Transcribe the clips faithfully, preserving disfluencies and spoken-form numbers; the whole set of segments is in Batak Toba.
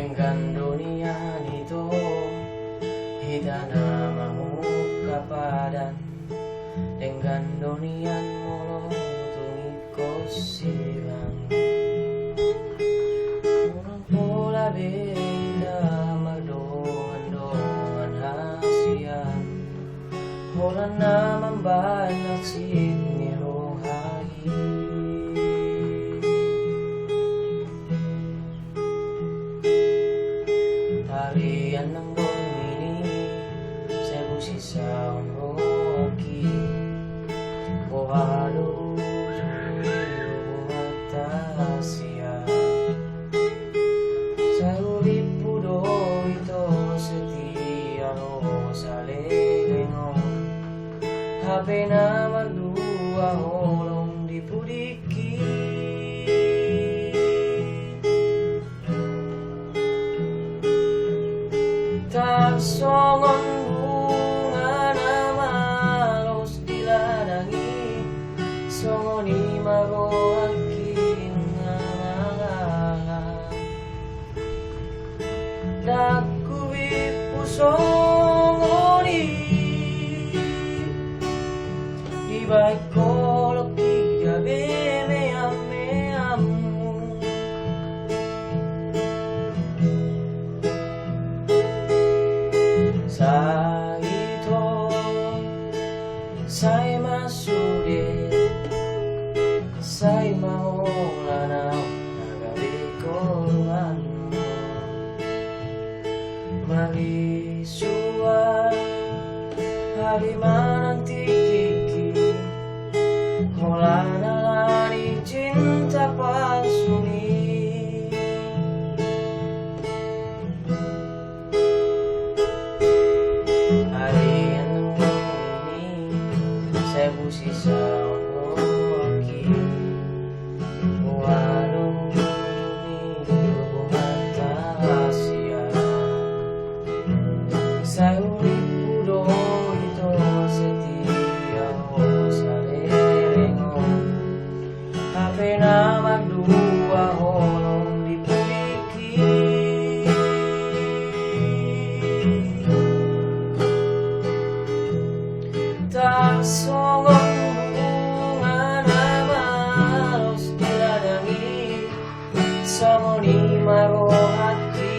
Denggan do nian ito, hita na mamungka padan. Denggan do nian molo tung ingkon sirang. Unang pola be hita mardongan-dongan hasian. Holan na mambahen nasib ni roha i. Harian nang borngin i, sai busisaon rohangki. Boha do hubunganta hasian. Sai hurippu do ito setia ro saleleng on. Hape na mardua holong di pudingki. Tarsongon bunga na malos di ladang i, songon i ma rohangki na mangalap. Ndang hurippu songon i. Dibahen holongki gabe meam-meammu. Sai ito, sai ma sude, sai ma holan ahu na gabe goranmu. Mabisuan hami mananti tingkingki, holan ala ni cinta palsu i. Harian nang borngin i, sai busisaon rohangki. Boha do hubunganta hasian. Sai hurippu do ito setia ro saleleng on. Hape na mardua holong di pudingki. Tarsongon bunga na malos di ladang i, songon i ma rohangki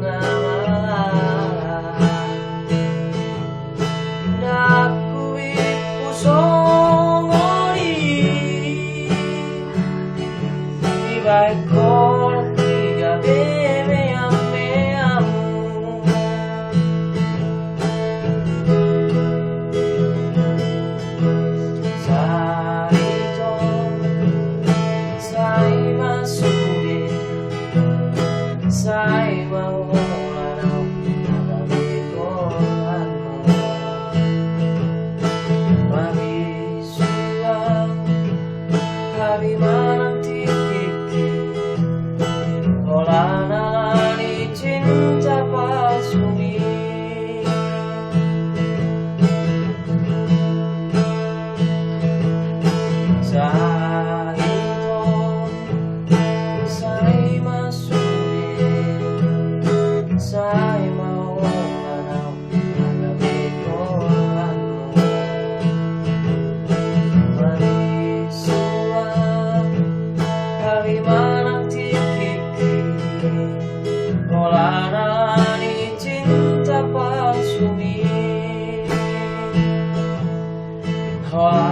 na mangalap. Ndang hurippu songon i. Dibahen holongki gabe meam-meammu. Sai ito, sai ma sude, sai ma holan ahu na gabe goranmu. Mabisuan hami mananti tingkingki, holan ala ni cinta palsu i. Sai ito, sai ma sude, sai ma holan ahu na gabe goranmu. Mabisuan hami mananti tingkingki, holan ala ni cinta palsu i. Holan